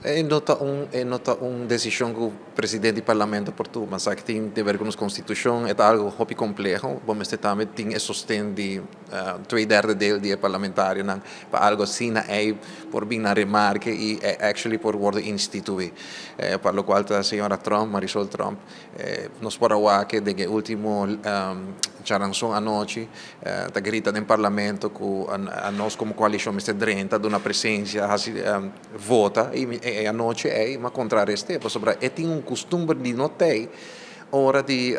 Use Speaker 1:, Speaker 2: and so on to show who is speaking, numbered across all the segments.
Speaker 1: E no ta un desishon ku presidente di parlamento por tuma, sabe, tin di aber ku nos konstitushon, e algu hopi kompleho. Bon, mester tambe tin e sosten di twee derde deel di parlamentarionan pa algu asina ei por bin na remarke i actually por worden instituí. Pa lokual ta señora Tromp, Marisol Tromp, nos por a wak den e último djaranson anochi, ta grita den parlamento ku a nos komo koalishon mester drenta duna presensia, hasi vota i anochi ei m'a kontrarest'é pasobra e tin un kustumber di no tei ora di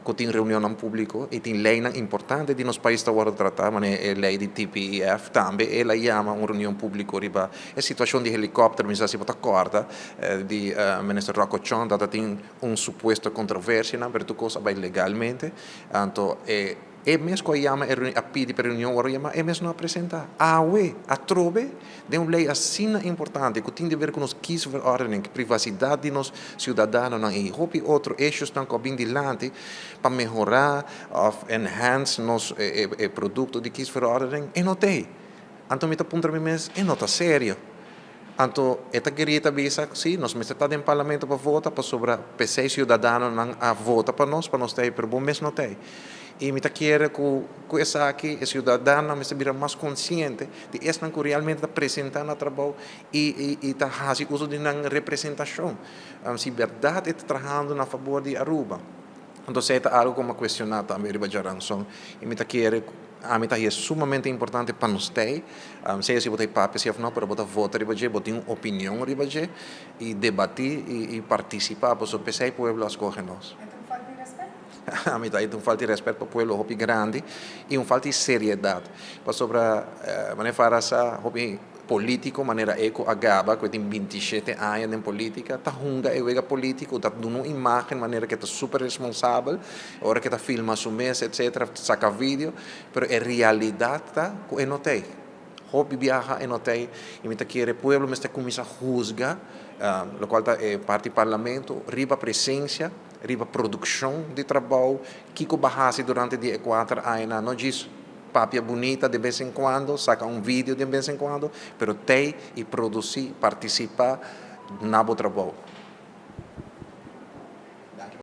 Speaker 1: ku tin reunionnan públiko i tin leinan importante di nos pais ta wòrdu tratá, manera e lei di TPEF. Tambe el a yama un reunion públiko riba e situashon di helikòpter, mi sa si bo ta kòrda, di minister Rocco Chong, dat tin un supuesto kontroversia, pero tur kos a bai legalmente. Anto e mes ku a yama e a pidi pa e reunion wòrdu yamá, e mes no a presentá. Awe, atrobe, den un lei asina importante ku tin di ber ku nos kiesverordening, privasidat di nos siudadanonan i hopi otro issuesnan ku a bin dilanti pa mehorá òf enhance nos e produkto di kiesverordening, e no t'ei. Anto mi ta puntra mi mes, e no ta serio? Anto e ta grita bisa, sí, nos mester ta den parlamento pa vota, pasobra p'esei siudadanonan a vota pa nos t'ei, pero bo mes no t'ei. I mi ta kere ku esaki e siudadanonan mester bira mas konsiente di esnan ku realmente ta presentá na trabou i ta hasi uso di nan representashon. Si bèrdat e ta trahando na fabor di Aruba. Anto esei ta algu ku mi a kuestioná tambe riba djaranson i mi ta kere ami ta hia sumamente importante pa nos t'ei, sea si bo ta e papia si òf no, pero bo ta vota riba dje, bo tin un opinion riba dje i debatí i partisipá, pasobra p'esei pueblo a skohe nos.
Speaker 2: E ta un falta di rèspèt?
Speaker 1: Ami ta haya un falta di rèspèt pa pueblo hopi grandi i un falta di seriedat, pasobra manera Farah sa hopi polítiko manera e ku a gaba ku e tin 27 aña den polítika ta hunga e wega polítiko, ta duna un imágen manera ku e ta super responsabel ora ku e ta filma su mes, etcetera, saka video, pero e realidat ta ku e no t'ei. Hopi biaha e no t'ei i mi ta kere pueblo mester kuminsá husga lokual ta e parti parlamento riba presensia, riba produkshon di trabou, kiko bo a hasi durante di e 4 añanan, no djis papia bunita de bes en kuando, saka un video de bes en kuando, pero tei i produsí, partisipá na bo trabou.